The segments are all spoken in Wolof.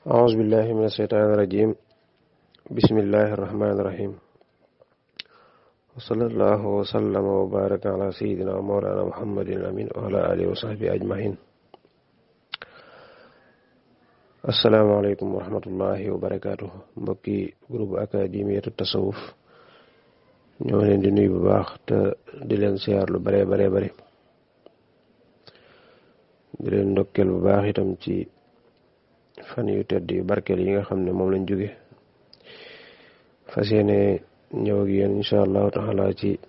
أعوذ بالله من الشيطان الرجيم بسم الله الرحمن الرحيم وصلى الله وسلم وبارك على سيدنا ومولانا محمد الأمين وعلى آله وصحبه أجمعين. asalaamaaleykum wa rahmatullahi wa barakaatuh. mbokki groupe académiyatu tasawuf ñoo leen di nuyu bu baax te di leen siyaar lu bare di leen ndokkeel bu baax itam ci fan yu tedd yu barkeel yi nga xam ne moom lañ jóge fas yéene ñëw ak yéen insha allahu taala ci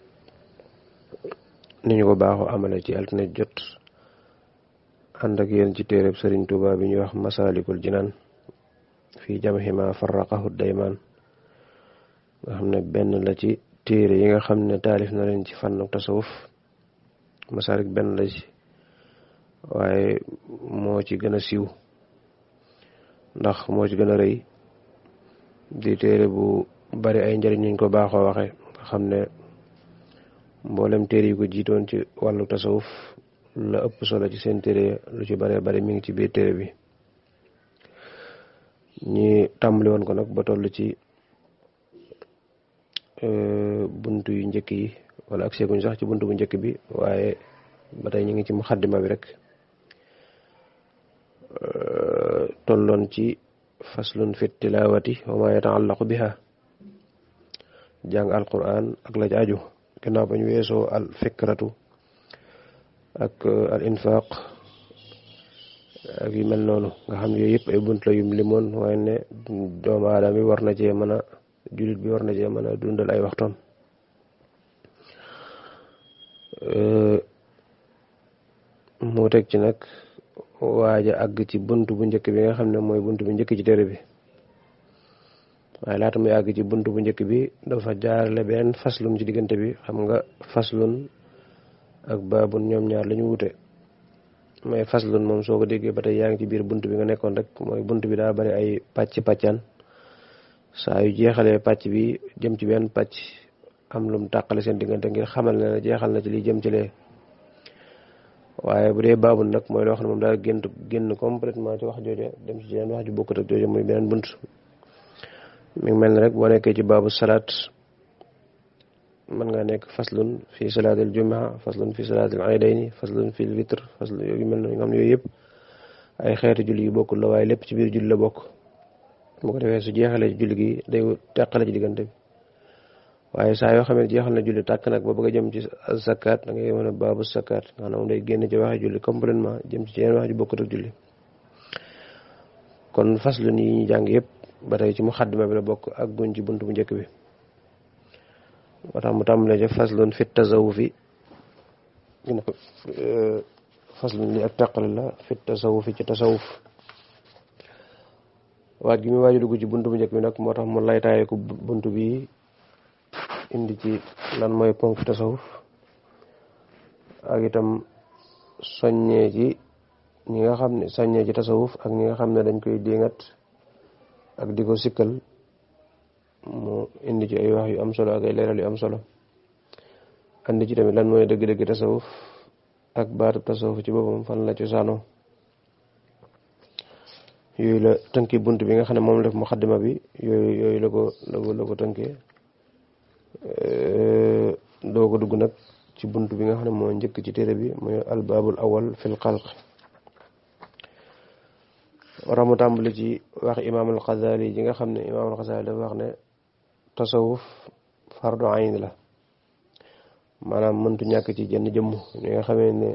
ni ñu ko baaxoo amale ci altine jot ànd ak yéen ci téereb Sëriñ Tuubaa bi ñuy wax Masaalikul Jinaan fii jam'i maa farraqahu daymaan nga xam ne benn la ci téere yi nga xam ne taalif na leen ci fànnu tasawuf. Masaalik benn la ci waaye moo ci gën a siiw ndax moo ci gën a rëy di téere bu bari ay njëriñ ñu ko baaxoo waxe nga xam ne mboolem téere yi ko jiitoon ci wàllu tasawuf la ëpp solo ci seen téere lu ci bare bari mi ngi ci biir téere bi. ñi tàmbali woon ko nag ba toll ci buntu yu njëkk yi wala ak seeguñ sax ci buntu bu njëkk bi waaye ba tey ñu ngi ci muxaddima bi rek. tolloon ci faslun fi tilawati wa ma yataallaqu biha jàng alquran ak la aju ginnaaw ba ñu weesoo al fikratu ak al infaq ak yu mel noonu nga xam ne yooyu yëpp ay bunt la yum limoon waaye ne doomu aadama bi war na cee mën a jullit bi war na cee mën a dundal ay waxtoom. mu teg ci nag waaja àgg ci bunt bu njëkk bi nga xam ne mooy bunt bu njëkk ci téere bi waaye laata muy àgg ci bunt bu njëkk bi dafa jaarale benn faslun ci diggante bi. xam nga faslun ak baabun ñoom ñaar la ñu wute mais faslun moom soo ko déggee ba tey yaa ngi ci biir bunt bi nga nekkoon rek mooy bunt bi daa bari ay pàccaan saa yu jeexalee pàcc bi jëm ci benn pàcc am lum tàqale seen diggante ngir xamal ne jeexal na ci li jëm ci lee. waaye bu dee baabul nag mooy loo xam ne moom daal génn complètement ci wax jooja dem ci yeneen wax ju bokkut ak jooja muy beneen bunt. mi ngi mel ne rek boo nekkee ci baabu salaat mën nga nekk faslun fi salaatil jumaa faslun fi salaatil iidayni faslun fil witr faslun yooyu mel na nga xam ne yooyu yëpp ay xeetu julli yu bokkul la waaye lépp ci biir julli la bokk. bu ko defee su jeexalee ci julli gi day teqale ci diggante bi waaye saa yoo xam ne jeexal na julli tàkk nag ba bëgg a jëm ci zakat da ngay mën a baabu zakat nga xam ne moom day génn ci waxe julli complètement jëm ci yeneen wax ju bokkut ak julli. kon faslun yi ñu jàng yëpp ba tey ci muxaddima bi la bokk ak guñ ci bunt bu njëkk bi moo tax mu tàmbalee ci faslun fi tasawufi faslun li ak taqale la fi tasawufi ci tasawuf. waaj gi muy waaju dugg ci bunt bu njëkk bi nag moo tax mu laytaaye ko bunt bi indi ci lan mooy ponk tasawuf ak itam soññee ci ñi nga xam ne soññee ci tasawuf ak ñi nga xam ne dañ koy déngat ak di ko sikkal. mu indi ci ay wax yu am solo ak ay leeral yu am solo andi ci tamit lan mooy dëgg-dëgg tasawuf ak baatu tasawuf ci boppam fan la cosaanoo. yooyu la tënki bunt bi nga xam ne moom la def muxaddima bi yooyu la ko tënkee doo ko dugg nag ci bunt bi nga xam ne moo njëkk ci téere bi mooy albaabul awal fil xalq. war mu tàmbali ci wax imaamul Xasaali ji nga xam ne imaamul Xasaali dafa wax ne tasawuf fardu ayn la maanaam mëntu ñàkk ci jenn jëmm ñi nga xamee ne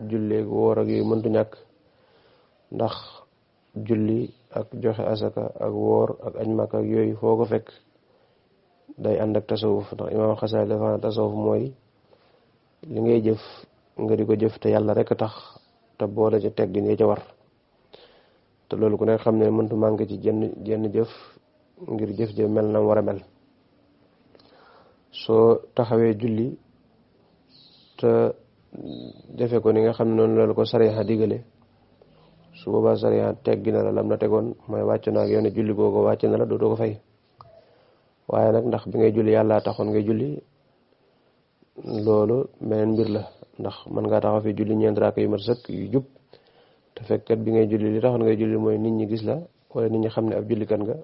julleeg woor ak yooyu mëntu ñàkk ndax julli ak joxe asaka ak woor ak aj Makka ak yooyu foo ko fekk day ànd ak tasawuf ndax imaam Xasaali dafa ne tasawuf mooy li ngay jëf nga di ko jëf te yàlla rek tax te boole ca teggin ya ca war te loolu ku nekk xam ne mëntu manqué ci jenn jëf ngir jëf jëf mel na war a mel. soo taxawee julli te defe ko ni nga xam ne noonu loolu ko sariya digale su boobaa sariya teggi na la lam la tegoon mooy wàcc na ak yow ne julli googu wàcc na la dootoo ko fay. waaye nag ndax bi ngay julli yàlla taxoon ngay julli loolu beneen mbir la ndax mën ngaa taxaw fi julli ñeent raaka yu mat sëkk yu jub te fekkat bi ngay julli li taxoon ngay julli mooy nit ñi gis la wala nit ñi xam ne ab jullikat nga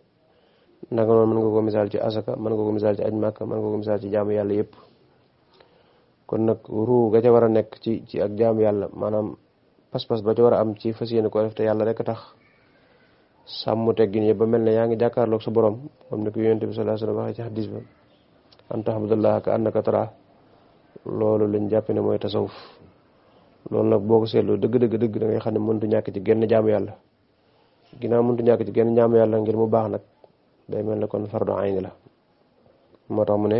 naka noonu mën nga ko misaal ci asaka mën nga ko misaal ci aj màkka mën nga ko misaal ci jaamu yàlla yépp kon nag ruu ga ca war a nekk ci ak jaamu yàlla maanaam pas-pas ba ca war a am ci fas yéene ko def te yàlla rek tax sàmm teggin yi ba mel ne yaa ngi jàkkaarloog sa borom comme ni ko yonent bi sallallahu alayhi wasallam waxee ci hadis ba an tahbudallaha ka annaka tara loolu lañ jàppe ne mooy tasawuf loolu nag boo ko seetloo dëgg da ngay xam ne mëntu ñàkk ci genn jaamu yàlla ginnaaw mëntu ñàkk ci genn jaamu yàlla ngir mu baax nag day mel ne kon fardu ayni la moo tax mu ne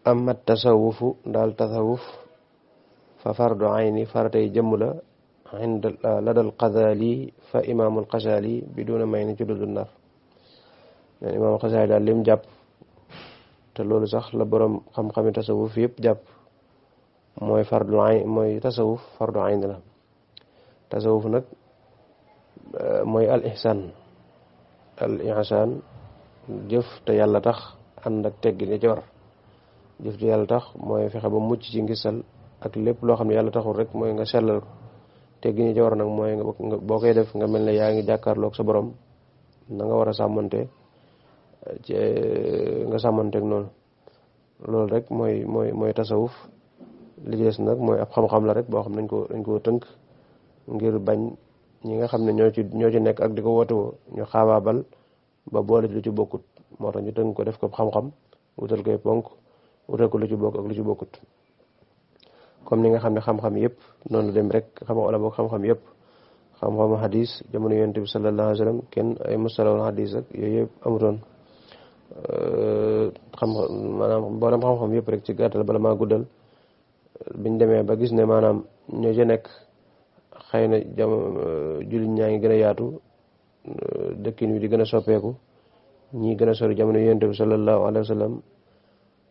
amat tasawufu daal tasawuf fa fardu ayni faratay jëmm la inda ladal Xasaali fa imaamul Xasaali bi duna may ni ci lu dul nar neen imaamul Xasaali daal lim jàpp te loolu sax la borom xam-xami tasawuf yëpp jàpp mooy fardu ayn mooy tasawuf fardu ayn la tasawuf nag mooy al ihsaan jëf te yàlla tax ànd ak teggin ci war jëf te yàlla tax mooy fexe ba mucc ci ngisal ak lépp loo xam ne yàlla taxul rek mooy nga sellal ko teggin yi ci war nag mooy nga boo koy def nga mel ne yaa ngi jàkkaarloog sa borom na nga war a sàmmante ci nga sàmmanteeg noonu loolu rek mooy tasawuf li ci des nag mooy ab xam-xam la rek boo xam dañ ko tënk ngir bañ ñi nga xam ne ñoo ci nekk ak di ko woote woo ñu xaabaabal ba boole ci lu ci bokkut moo tax ñu tënk ko def ko xam-xam wutal koy ponk wutal ko lu ci bokk ak lu ci bokkut comme ni nga xam ne xam-xam yëpp noonu la dem rek wala boog xam-xam yëpp xam-xamu hadis jamono yonent bi sallallahu alayhi wa sallam kenn ay mustalahul hadis ak yooyu yëpp amutoon maanaam mboolem xam-xam yëpp rek ci gàttal bala maa guddal biñ demee ba gis ne maanaam ñoo ci nekk xëy na jullit ñaa ngi gën a yaatu dëkkin wi di gën a soppeeku ñii gën a sori jamono yonent bi sallallahu alayhi wa sallam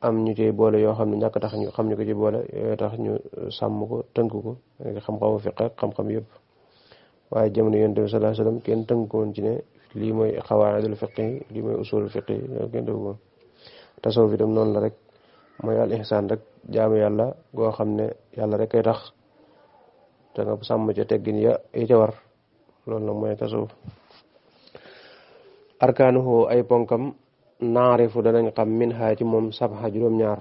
am ñu ciy boole yoo xam ne ñàkk tax ñu xam ñu ko ci boole yooyu tax ñu sàmm ko tënk ko xam-xamu fiq ak xam-xam yëpp waaye jamono yonent bi sallallahu alayhi wa sallam kenn tënk ko woon ci ne lii mooy xawaa'idul fiq yi lii mooy usulul fiq yi loolu kenn defu ko tasawuf itam noonu la rek mooy al ihsaan rek jaamu yàlla goo xam ne yàlla rek kay tax te nga sàmm ca teggin ya ca war loolu nag mooy tasawuf arkaanuhu ay ponkam naarifu danañ xam min xaa ci moom sabxa juróom-ñaar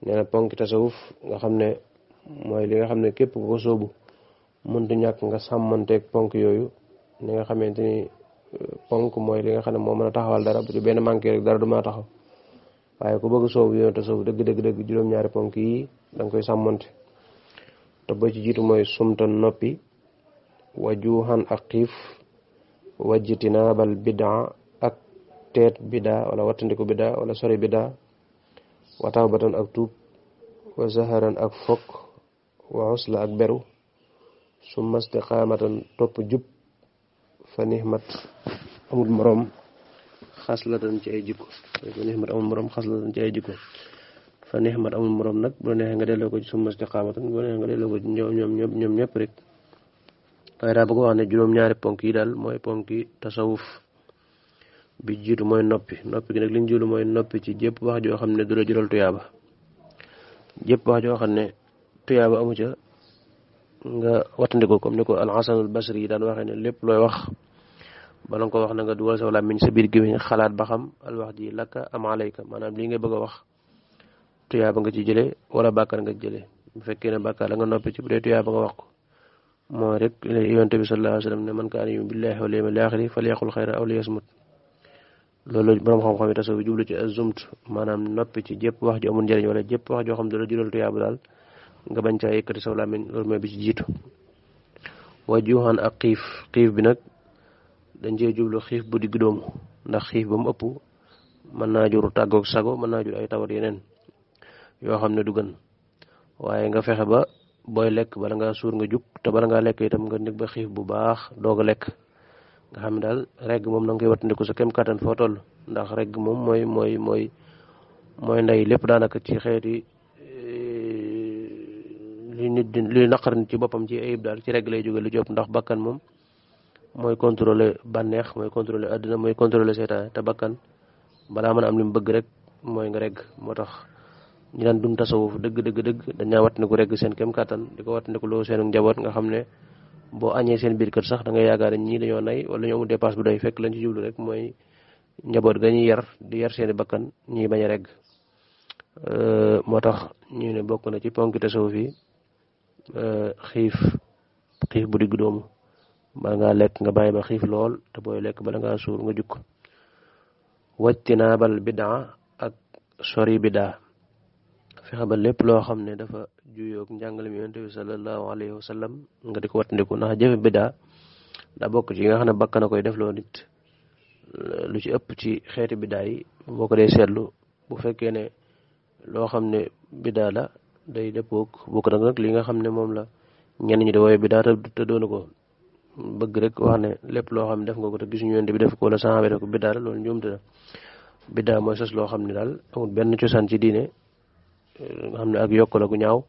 nee na ponki tasawuf nga xam ne mooy li nga xam ne képp ku ko sóobu mëntu ñàkk nga sàmmanteeg ponk yooyu ni nga xamante ni ponk mooy li nga xam ne moo mën a taxawal dara bu ci benn manqué rek dara du mën a taxaw waaye ku bëgg soobu yoon tasawuf dëgg juróom-ñaari ponk yi da nga koy sàmmante te ba ci jiitu mooy sumtan noppi wajuhan ak xiif wajtinaabal bidaa ak teet bidaa wala wattandiku bidaa wala sori bidaa wa tawbatan ak tuub wa zaharan ak fokk wa usla ak beru summa istiqaamatan topp jub fa nihmat amul moroom xaslatan ci ay jikko fa nihmat amul moroom xaslatan ci ay jikko fa nihmat amul moroom nag bu la neexee nga delloo ko ci summa istiqaamatan bu la neexee nga delloo ko ci ñoom ñëpp rek waaye daa bëgg wax ne juróom-ñaari ponk yi daal mooy ponk yi tasawuf bi jiitu mooy noppi gi nag liñ jiitu mooy noppi ci jépp wax joo xam ne du la jural tuyaaba jépp wax joo xam ne tuyaaba amu ca nga wattandiko comme ni ko al-Hasanul Basri yi daan waxee ne lépp looy wax bala nga ko wax na nga dugal sa làmmiñ sa biir gémmiñ xalaat ba xam al wax ji lakka am alayka maanaam lii ngay bëgg a wax tuyaaba nga ci jëlee wala bàkkaar nga ci jëlee bu fekkee ne bàkkaar la nga noppi ci bu dee tuyaaba nga wax ko moo rek yonent bi sallallahu alayhi wa sallam ne man kaana yu'minu billahi wal yawmil aaxiri falyaqul xayran aw liyasmut loolu borom xam-xam yi tasawuf jublu ci az-zumt maanaam noppi ci jépp wax ju amul njëriñ wala jépp wax joo xam ne dala jural tuyaaba daal nga bañ caa yëkkati saw làmmiñ loolu mooy bi ci jiitu wajuhan ak xiif bi nag dañ cee jublu xiif bu digg doomu ndax xiif ba mu ëpp mën naa jur tàggoog sago mën naa jur ay tawat yeneen yoo xam ne du gën waaye nga fexe ba booy lekk bala ngaa suur nga jug te bala ngaa lekk itam nga nekk ba xiif bu baax doog a lekk nga xam ne daal regg moom na nga koy wattandiku sa kem kattan foo toll ndax regg moom mooy ndey lépp daanaka ci xeeti li naqar nit ci boppam ci ayib daal ci regg lay jóge lu jóp ndax bakkan moom mooy contrôler bànneex mooy contrôler àddina mooy contrôler seytaane te bakkan balaa mën a am li mu bëgg rek mooy nga regg moo tax ñi daan dund tasawuf dëgg dañaa wattandiku regg seen kem kattan di ko wattandiku loo seenu njaboot nga xam ne boo añee seen biir kër sax da ngay yaakaar ne ñii dañoo nay wala ñoo amul dépasse bu doy fekk lañ ci jublu rek mooy njaboot ga ñuy yar di yar seeni bakkan ñuy bañ a regg moo tax ñu ne bokk na ci ponki tasawuf yi xiif xiif bu digg doomu bala ngaa lekk nga bàyyi ba xiif lool te booy lekk bala ngaa suur nga jukk wajtinaabal bidaa ak sori bidaa fexe ba lépp loo xam ne dafa juyoog njàngale mi yonent bi sallallahu alayhi wa sallam nga di ko wattandiku ndax jëfe bidaa daa bokk ci yi nga xam ne bakkan a koy def loo nit lu ci ëpp ci xeeti bidaa yi boo ko dee seetlu bu fekkee ne loo xam ne bidaa la day dëppoog bokk nag li nga xam ne moom la ñenn ñi di wooye bidaa te doonu ko bëgg rek wax ne lépp loo xam ne def nga ko te gisuñu yonent bi def ko wala saxaaba bi def ko bidaa la loolu njuumte la bidaa mooy sos loo xam ne daal amul benn cosaan ci diine nga xam ne ak yokk la gu ñaaw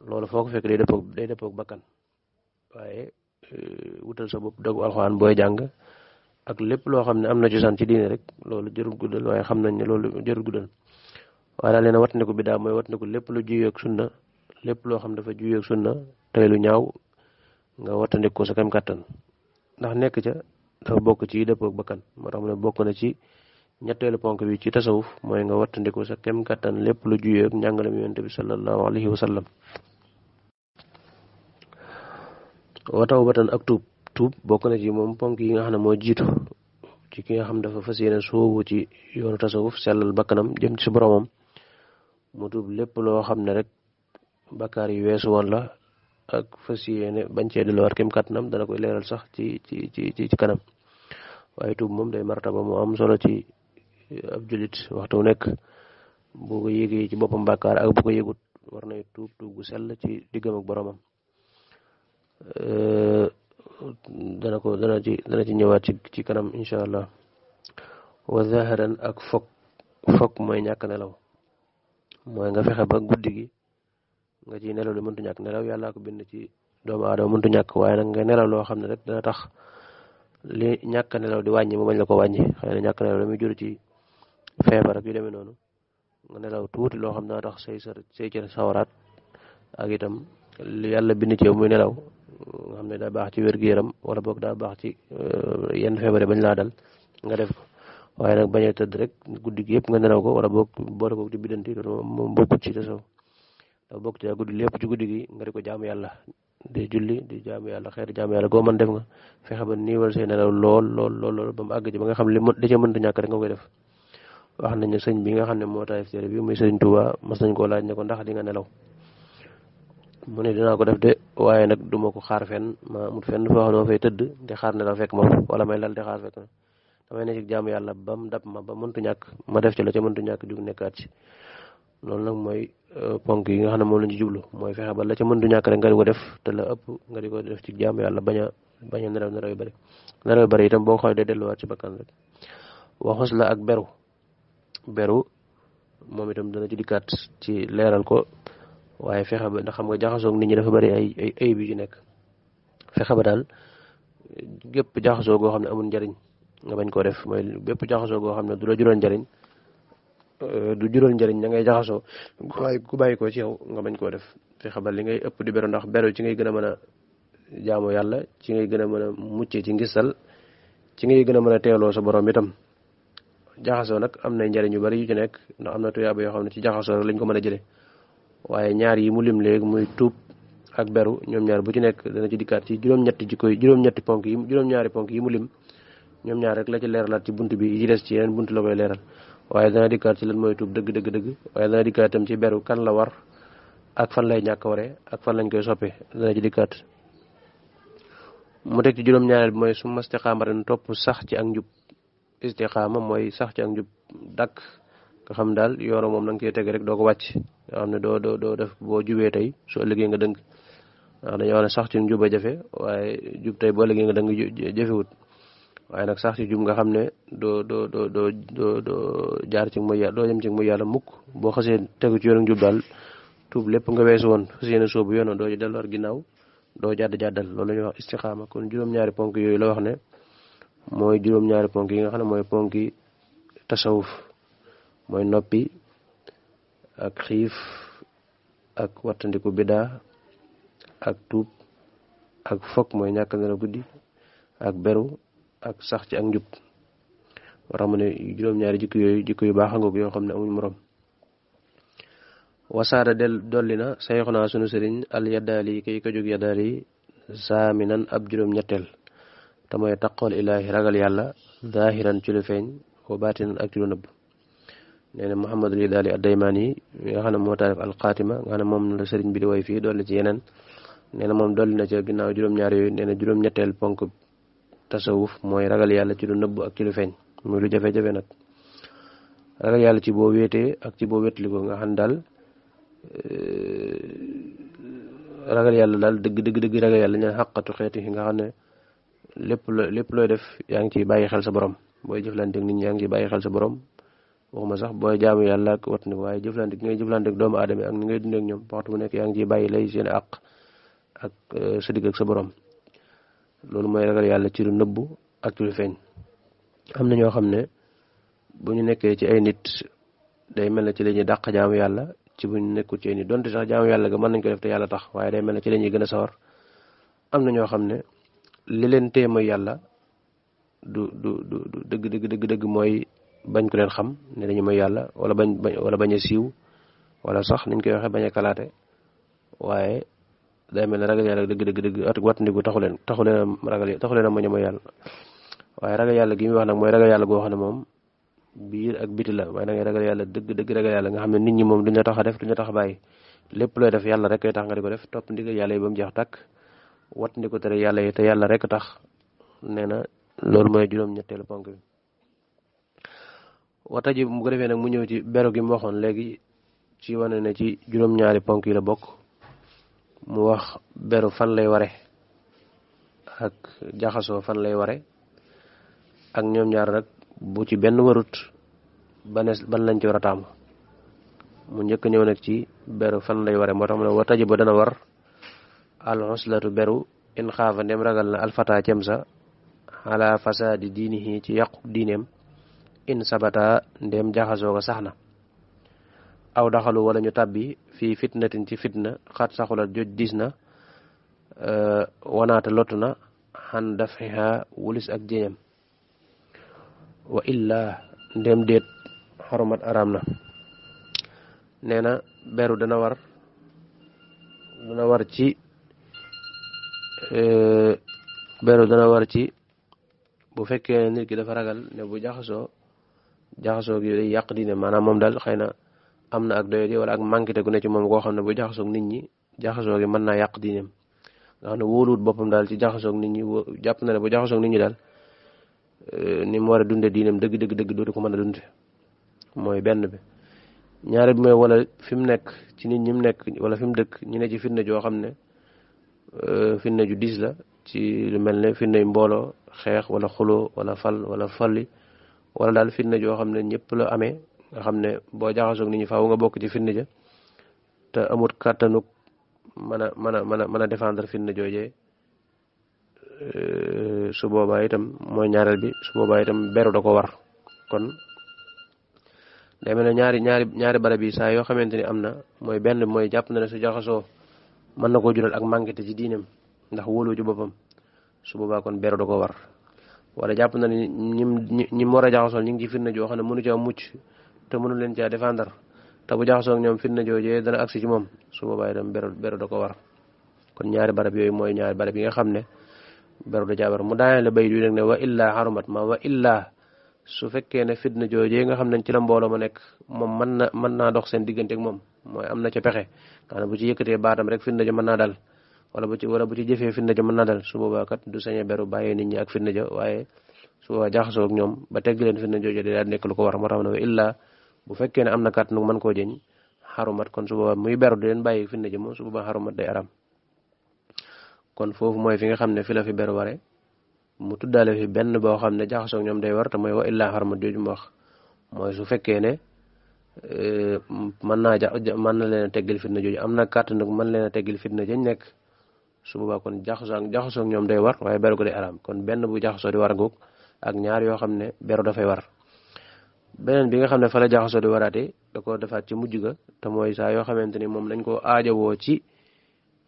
loolu foo ko fekk day dëppoog bakkan waaye wutal sa bopp dogu alxuraan booy jàng ak lépp loo xam ne am na cosaan ci diine rek loolu jërul guddal waaye xam nañ ne loolu jërul guddal waaye daal leen wattandiku bidaa mooy wattandiku lépp lu juyoog sunna lépp loo xam dafa juyoog sunna tey lu ñaaw nga wattandiku ko sa kem kàttan ndax nekk ca dafa bokk ci dëppoog bakkan moo tax mu ne bokk na ci ñetteelu ponk bi ci tasawuf mooy nga wattandiku sa kem kàttan lépp lu juyoog njàngale mi yonent bi sallallahu alayhi wa sallam wa tawbatan ak tuub bokk na ci moom ponk yi nga xam ne moo jiitu ci ki nga xam dafa fas yéene soobu ci yoonu tasawuf sellal bakkanam jëm ci boromam mu tuub lépp loo xam ne rek bakkaar yi weesu woon la ak fas yéene bañ cee delluwaat kem kàttanam dana koy leeral sax ci kanam waaye tuub moom day martaba mu am solo ci ab jullit waxtu nekk bu ko yégee ci boppam bakkaar ak bu ko yëgut war nay tuub gu sell ci diggam ak boromam dana ci ñëwaat ci kanam incha allah wa zaharan ak fokk mooy ñàkk nelaw mooy nga fexe ba guddi gi nga ci nelaw li mëntu ñàkk nelaw yàllaa ko bind ci doomu aadama mëntu ñàkk waaye nag nga nelaw loo xam ne rek dana tax li ñàkk nelaw di wàññi mu bañ la ko wàññi xëy na ñàkk nelaw la muy jur ci feebar ak yu demee noonu nga nelaw tuuti loo xam ne dana tax say cër sawaraat ak itam li yàlla bind ci yow muy nelaw nga xam ne daa baax ci wér-gu-yaram wala boog daa baax ci yenn feebar bañ laa dal nga def ko waaye nag bañ a tëdd rek guddi gi yëpp nga nelaw ko wala boog boole ko di biddanti loolu moom bokkut ci tasaw dafa bokk ci guddi lépp ci guddi gi nga di ko jaamu yàlla di julli di jaamu yàlla xeeti jaamu yàlla goo mën def nga fexe ba niiwal say nelaw lool ba mu àgg ci ba nga xam li ca mënta ñàkk rek nga koy def wax nañ ne sëñ bi nga xam ne moo taayif téere bi muy sëriñ Tuuba mas nañ koo laaj ne ko ndax di nga nelaw mu ne dinaa ko def de waaye nag duma ko xaar fenn ma amul fenn foo xam ne ma fay tëdd di xaar nelaw fekk ma wala may lal di xaar fekk na damay ne ci jaamu yàlla ba mu dab ma ba mëntu ñàkk ma def ci la ca mëntu ñàkk jug nekkaat ci loolu nag mooy ponk yi nga xam ne moom lañ ci jublu mooy fexe ba la ca mëntu ñàkk rek nga di ko def te la ëpp nga di ko def ci jaamu yàlla bañ a nelaw yu bari itam boo xoolee day delluwaat ci bakkan rek waxus la ak beru moom itam dana ci dikkaat ci leeral ko waaye fexe ba ndax xam nga jaxasoog nit ñi dafa bari ay ayib yu ci nekk fexe ba daal gépp jaxasoo goo xam ne amul njariñ nga bañ koo def mooy bépp jaxasoo goo xam ne du la jural njariñ du jural njariñ da ngay jaxasoo waaye ku bàyyi ko ci yow nga bañ koo def fexe ba li ngay ëpp di beru ndax beru ci ngay gën a mën a jaamu yàlla ci ngay gën a mën a muccee ci ngistal ci ngay gën a mën a teeloo sa borom itam jaxasoo nag am na njariñ yu bari yu ci nekk ndax am na tuyaaba yoo xam ne ci jaxasoo rek lañ ko mën a jëlee waaye ñaar yi mu lim léegi muy tuub ak beru ñoom ñaar bu ci nekk dana ci dikkaat ci juróom-ñaari ponk yi mu lim ñoom ñaar rek la ci leeralaat ci bunt bi yi ci des ci yeneen bunt la koy leeral waaye dana dikkaat ci lan mooy tuub dëgg waaye dana dikkaat itam ci beru kan la war ak fan lay ñàkk waree ak fan lañ koy soppee dana ci dikkaat mu teg ci juróom-ñaareel bi mooy su ma istiqaama ren topp sax ci ak njub istiqaama mooy sax ci ak njub dakk nga xam daal yooro moom na nga koy teg rek doo ko wàcc nga xam ne doo def boo jubee tey su ëllëgee nga dëng ndax dañoo wax ne sax ci njub a jafe waaye jub tey boo ëllëgee nga dëng jafewut waaye nag sax ci jub nga xam ne doo jaar ci mooy yàlla doo jëm ci mooy yàlla mukk boo xasee tegu ci yoonu njub daal tuub lépp nga weesu woon fas yéene soobu yoon doo ci delluwaat ginnaaw doo jàddal loolu la ñuy wax istiqaama kon juróom-ñaari ponk yooyu la wax ne mooy juróom-ñaari ponk yi nga xam ne mooy ponk yi tasawuf mooy noppi ak xiif ak wattandiku bidaa ak tuub ak fokk mooy ñàkk nelaw guddi ak beru ak sax ci ak njub war mu ne juróom-ñaari jikko yooyu jikko yu baax a ngoog yoo xam ne amuñ morom. wasaada dolli na sayxunaa sunu sëriñ al yaddaali kay ko jóg yaddaali saaminan ab juróom-ñetteel te mooy taqool ilaahi ragal yàlla zaahiran ci lu feeñ wa baatinan ak ci lu nëbb. nee na Muhammadul Yadaali ad-Daymaani yi nga xam ne moo taarif al-Xaatima nga xam ne moom la sëriñ bi di woy fii dolli ci yeneen nee na moom dolli na ca ginnaaw juróom-ñaar yooyu nee na juróom-ñetteel ponk tasawuf mooy ragal yàlla ci lu nëbb ak ci lu feeñ muy lu jafe-jafe nag. ragal yàlla ci boo wéetee ak ci boo wéetli ko nga xam ne daal ragal yàlla daal dëgg ragal yàlla ñaan xaqatu xeeti nga xam ne lépp looy def yaa ngi ciy bàyyi xel sa borom booy jëflanteeg nit ñi yaa ngi ciy bàyyi xel sa borom. waxuma sax booy jaamu yàlla ak wat ni waaye jëflante gi ngay jëflante ak doomu aadama ak ni ngay dundee ak ñoom waxtu bu nekk yaa ngi ciy bàyyi lay seen àq ak sa digg ak sa borom loolu mooy ragal yàlla ci lu nëbbu ak ci lu feeñ. am na ñoo xam ne bu ñu nekkee ci ay nit day mel ne ci la ñuy dàq jaamu yàlla ci bu ñu nekkul ci ay nit donte sax jaamu yàlla ga mën nañ ko def te yàlla tax waaye day mel ne ci la ñuy gën a sawar. am na ñoo xam ne li leen tee mooy yàlla du dëgg mooy bañ ko leen xam ne dañu may yàlla wala bañ a siiw wala sax niñ koy waxee bañ a kalaate waaye day mel ne ragal yàlla dëgg at wattandiku taxu leen a moñ a mooy yàlla. waaye ragal yàlla gi muy wax nag mooy ragal yàlla goo xam ne moom biir ak biti la waaye da ngay ragal yàlla dëgg ragal yàlla nga xam ne nit ñi moom duñ la tax a def duñ la tax a bàyyi lépp looy def yàlla rek koy tax nga di ko def topp ndigal yàlla yi ba mu jeex tàkk wattandiku tere yàlla yi te yàlla rek tax. nee na loolu mooy juróom-ñetteelu ponk bi. wata ji mu ko defee nag mu ñëw ci beru gi mu waxoon léegi ci wane ne ci juróom-ñaari ponk yi la bokk mu wax beru fan lay ware ak jaxasoo fan lay ware ak ñoom ñaar nag bu ci benn warut ban lañ ci war a taamu mu njëkk ñëw nag ci beru fan lay ware moo tax mu ne wata ji ba dana war al uslatu beru in xaafa ndem ragal na alfata cem sa ala fasaadi diinihi ci yàqu diineem in sabata ndem jaxasoo ko sax na aw daxalu wala ñu tàbbi fii fitnatin ci fitna xat saxulat joj diis na wanaata lottu na xan dafiha wulis ak jéñam wa illa ndem déet xarumat araam na. nee na beru dana war ci beru dana war ci bu fekkee nit ki dafa ragal ne bu jaxasoo gi day yàq diine maanaam moom daal xëy na am na ak doyadi wala ak manqué gu ne ci moom koo xam ne bu jaxasoog nit ñi jaxasoo gi mën naa yàq diineem nga xam ne wóoluwut boppam daal ci jaxasoog nit ñi jàpp na ne bu jaxasoog nit ñi daal ni mu war a dunde diineem dëgg dootu ko mën a dunde mooy benn bi. ñaare bi mooy wala fi mu nekk ci nit ñi mu nekk wala fi mu dëkk ñu ne ci fitna joo xam ne fitna ju diis la ci lu mel ne fitna yu mbooloo xeex wala xuloo wala fal wala falli wala daal fitna joo xam ne ñëpp la amee nga xam ne boo jaxasoog nit ñi faaw nga bokk ci fitna ja te amut kàttanuk mën a défendre fitna joojee su boobaa itam mooy ñaareel bi su boobaa itam beru da ko war. kon day mel ne ñaari barab yi saa yoo xamante ni am na mooy benn mooy jàpp na ne su jaxasoo mën na koo jural ak manqué ci diineem ndax wóolu ci boppam su boobaa kon beru da ko war wala jàpp na ne ñi war a jaxasoo ñu ngi ci fitna joo xam ne mënu caa mucc te mënu leen caa défendre te bu jaxasoo ak ñoom fitna joojee dana agsi ci moom su boobaa itam beru da ko war. kon ñaari barab yooyu mooy ñaari barab yi nga xam ne beru da caa war mu daanee la bay du nag ne wa illaa xarumat ma wa illaa su fekkee ne fitna joojee nga xam ne ci la mbooloo ma nekk moom mën naa dox seen diggante ak moom mooy am na ca pexe nga xam ne bu ci yëkkatee baatam rek fitna ja mën naa dal wala bu ci jëfee fitna ja mën naa dal su boobaa kat du sañe beru bàyyee nit ñi ak fitna ja waaye su boobaa jaxasoo ak ñoom ba tegg leen fitna jooju daal nekk lu ko war moo tax ne illa bu fekkee ne am na kat nu mën koo jëñ xarumat kon su boobaa muy beru di leen bàyyi fitna ja moom su boobaa xarumat day aram. kon foofu mooy fi nga xam ne fi la fi beru ware mu tuddaale fi benn boo xam ne jaxasoo ak ñoom day war te mooy wa illaa xarumat jooju mu wax mooy su fekkee ne mën na leen a teggil fitna jooju am na kàtt nag mën leen a teggil fitna jañ nekk su boobaa kon jaxasoo ak ñoom day war waaye beru ko day araam kon benn bu jaxasoo di war ngoog ak ñaar yoo xam ne beru dafay war. beneen bi nga xam ne fa la jaxasoo di waraate da ko defaat ci mujj ga te mooy saa yoo xamante ni moom dañ ko aajowoo ci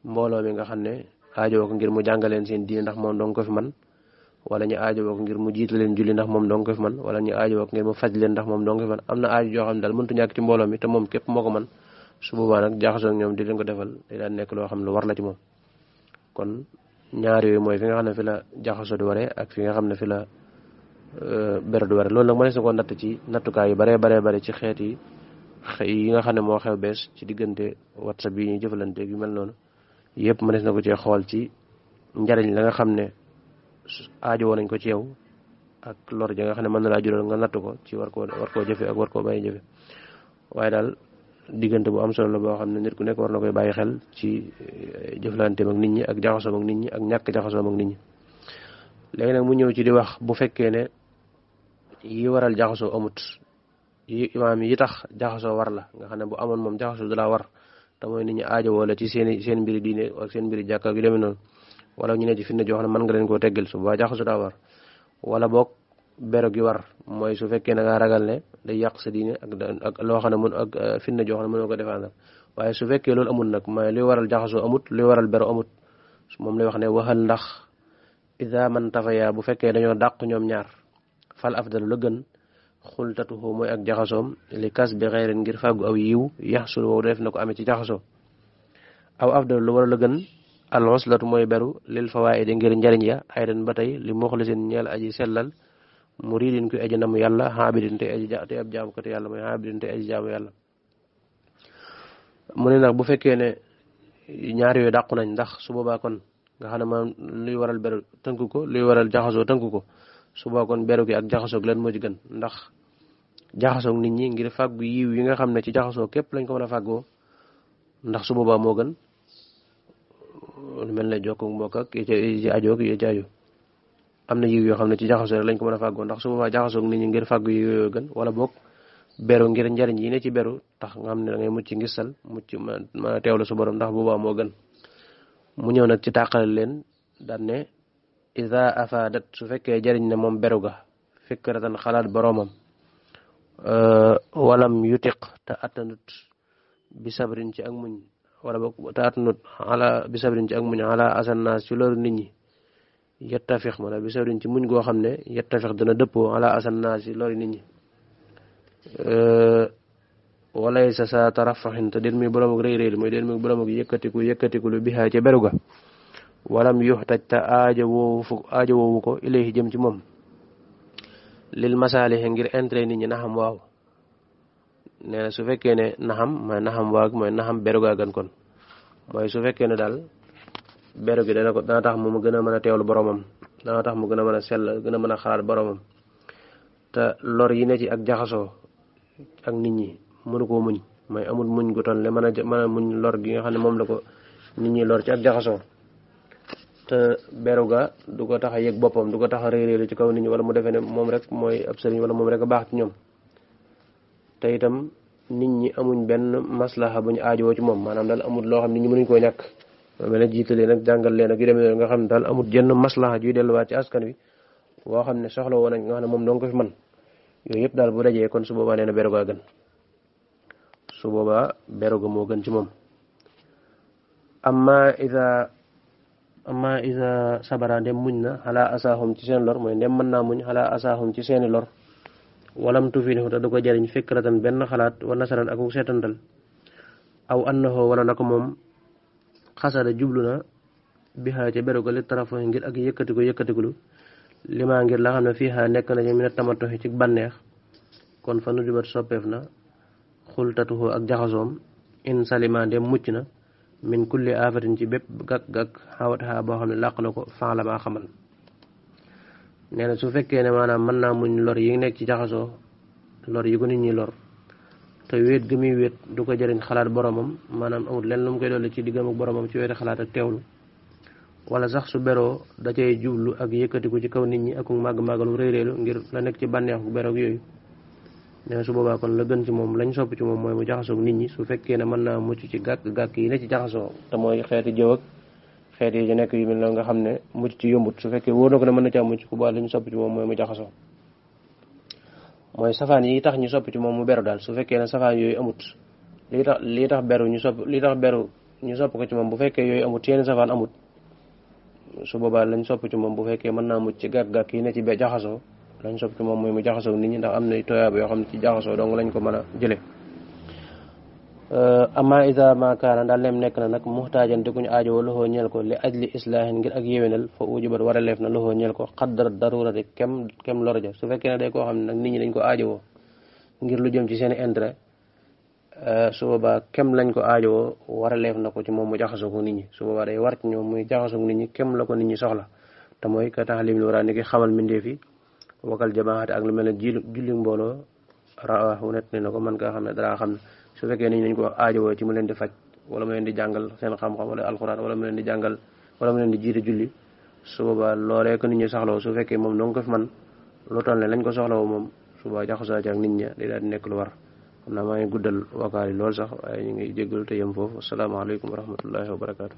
mbooloo mi nga xam ne aajowoo ko ngir mu jàngaleen seen diine ndax moom dong ko fi man wala ñu aajowoo ko ngir mu jiite leen julli ndax moom dong ko fi man wala ñu aajowoo ko ngir mu faj leen ndax moom dong ko fi man am na aajo joo xam ne daal mëntu ñàkk ci mbooloo mi te moom képp moo ko man su boobaa nag jaxasoo ak ñoom di leen ko defal day daan nekk loo xam ne lu war la ci moom. kon ñaar yooyu mooy fi nga xam ne fi la jaxasoo di waree ak fi nga xam ne fi la beru di waree loolu nag mënees na koo natt ci nattukaay yu bare ci xeet yi nga xam ne moo xew bees ci diggante WhatsApp yi ñuy jëfalanteeg yu mel noonu yëpp mënees na ko cee xool ci njariñ la nga xam ne aajo woon nañ ko ci yow ak lor ja nga xam ne mën na laa jural nga natt ko ci war koo jëfe ak war koo bàyyi jëfe waaye daal diggante bu am solo la boo xam ne nit ku nekk war na koy bàyyi xel ci jëflanteem ak nit ñi ak jaxasoo ak nit ñi ak ñàkk jaxasoo ak nit ñi. léegi nag mu ñëw ci di wax bu fekkee ne yi waral jaxasoo amut yi tax jaxasoo war la nga xam ne bu amoon moom jaxasoo du laa war te mooy nit ñi aajo wala ci seen mbiri diine ak seen mbiri jàkka yu demee noonu wala ñu ne ci fitna joo xam ne mën nga leen koo teggal su boobaa jaxasoo daa war wala boog bero gi war mooy su fekkee ne nga ragal ne day yàq sa diine ak loo xam ne mën ak fitna joo xam ne mënoo ko défendre waaye su fekkee loolu amul nag mooy luy waral jaxasoo amut luy waral bero amut moom lay wax ne waxal ndax ida man tafaya bu fekkee dañoo dàq ñoom ñaar fal afdalu la gën xultatuhu mooy ak jaxasoom li kas bi xeyrin ngir fàggu aw yiw yaxsul wow def na ko amee ci jaxasoo aw afdalu lu war a la gën al uslatu mooy beru lil fawaidi ngir njariñ ya aydan ba tey li muxlisin ñeel aji sellal muridin ku aji namu yàlla xaabidin te ab jaamu ko te yàlla mooy xaabidin te aji jaamu yàlla mu ne nag bu fekkee ne ñaar yooyu dàqu nañ ndax su boobaa kon nga xam ne maanaam luy waral beru tënk ko luy waral jaxasoo tënk ko su boobaa kon beru gi ak jaxasoog leen moo ci gën ndax jaxasoog nit ñi ngir fàggu yiw yi nga xam ne ci jaxasoo képp lañ ko mën a fàggoo ndax su boobaa moo gën lu mel ne jokku mbokk ak yi ci aju am na yiw yoo xam ne ci jaxasoo rek lañ ko mën a fàggoo ndax su boobaa jaxasoog nit ñi ngir fàggu yiw yooyu gën wala boog beru ngir njariñ yi ne ci beru tax nga xam ne da ngay mucc ngisal mucc ma teewlu su borom ndax boobaa moo gën mu ñëw nag ci tàqale leen daan ne ida afadat su fekkee jariñ ne moom beru ga fikratan xalaat boroomam walam yutiq te attanut bi sabrin ci ak muñ wala boog te attanut ala bi sabrin ci ak muñ ala asannaas ci loolu nit ñi yettafix ma la bi sabrin ci muñ goo xam ne yettafix dana dëppoo ala asannaas ci loolu nit ñi walay sa tarafaxin te den muy borom ak rëy mooy den muy borom ak yëkkatiku lu bihaa ca beru ga walam yuxtaj te aajo woowu ko ilayhi jëm ci moom lil masaalihi ngir intérêt nit ñi naxam waaw nee na su fekkee ne naxam mooy naxam waaw mooy naxam beru gaa gën kon mooy su fekkee ne daal beru gi dana tax mu gën a mën a teewlu boromam dana tax mu gën a mën a sell gën a mën a xalaat boromam te lor yi ne ci ak jaxasoo ak nit ñi mënu koo muñ mooy amul muñ gu toll le mën a muñ lor gi nga xam ne moom la ko nit ñi lor ci ak jaxasoo te beru ga du ko tax a yëg boppam du ko tax a réeréelu ci kaw nit ñi wala mu defee ne moom rek mooy ab sëriñ wala moom rek a baax ci ñoom te itam nit ñi amuñ benn maslaha bu ñu aajowoo ci moom maanaam daal amul loo xam nit ñi mënuñ koo ñàkk mel ne jiite leen ak jàngal leen ak yu demee nga xam ne daal amul jenn maslaha juy delluwaat ci askan wi boo xam ne soxla woon nañ nga xam ne moom dong ko fi man yooyu yëpp daal bu dajee kon su boobaa nee na beru gaa gën su boobaa beru ga moo gën ci moom amma isa sabara ndem muñ na xalaa asaahum ci seen lor mooy ndem mën naa muñ xalaa asaahum ci seeni lor walam tufilihu te du ko jariñ fikratan benn xalaat wa nasaran ak seetantal aw annahu wala na ko moom xasada jublu na bihaa ca beru ga li tarafo ngir ak yëkkatikulu limaa ngir la xam ne fiihaa nekk na ci mi ne tamatoxi ci bànneex kon fa nu jubat soppeef na xultatuhu ak jaxasoom in salima ndem mucc na min kulli afatin ci bépp gàkk-gàkk xawataxaa boo xam ne làq na ko fan la maa xamal nee na su fekkee ne maanaam mën naa muñ lor yi nekk ci jaxasoo lor yi ko nit ñi lor te wéet gi muy wéet du ko jëriñ xalaat boromam maanaam amul lenn lu mu koy dolli ci diggam ak boromam ci wéeti xalaat ak teewlu wala sax su beroo da cay jublu ak yëkkatiku ci kaw nit ñi ak màgg-màggalu réyréelu ngir la nekk ci bànneexu beroog yooyu nee na su boobaa kon la gën ci moom lañ sopp ci moom mooy mu jaxasoog nit ñi su fekkee ne mën naa mucc ci gàkk-gàkk yi ne ci jaxasoo te mooy xeeti jëw ak xeet yi ci nekk yu mel noonu nga xam ne mucc ci yombut su fekkee wóor na ko ne mën na caa mucc ku baax lañ sopp ci moom mooy mu jaxasoo mooy safaan yi tax ñu sopp ci moom mu beru daal su fekkee ne safaan yooyu amut lii tax beru ñu sopp ko ci moom bu fekkee yooyu amut yenn safaan amut su boobaa lañ sopp ci moom bu fekkee mën naa mucc ci gàkk-gàkk yi ne ci be jaxasoo lañ sopp ci moom mooy mu jaxasoo nit ñi ndax am na tooyaaba yoo xam ne ci jaxasoo dong lañ ko mën a jële ama isa makaana daal leem nekk na nag muxtaajan di kuñ aajowoo loxoo ñeel ko li ajli islaahin ngir ak yéwénal fa ujubat war a leef na loxoo ñeel ko xaddar darurati kem lorja su fekkee ne day koo xam ne nag nit ñi dañ ko aajowoo ngir lu jëm ci seen intérêt su boobaa kem lañ ko aajowoo war a leef na ko ci moom mu jaxasoo ko nit ñi su boobaa day war ci ñoom muy jaxasoo ko nit ñi kem la ko nit ñi soxla te mooy ka taxalim li waraa ni ki xamal mbindeef yi wakal jamaate ak lu mel ne julli mbooloo rawahu net ne na ko man kaa xam ne dara xam ne su fekkee ni nañ ko aajowoo ci mu leen di faj wala mu leen di jàngal seen xam-xam wala alxuraan wala mu leen di jàngal wala mu leen di jiite julli su boobaa loolee ko nit ñi soxlawo su fekkee moom dong ko fi man lu toll ne lañ ko soxlawo moom su boobaa jaxasoo ci ak nit ñi day daal di nekk lu war xam naa maa ngi guddal wakaar yi lool sax waaye ñu ngi jéggalu te yem foofu asalaamaaleykum wa rahmatullahi wa barakaatu.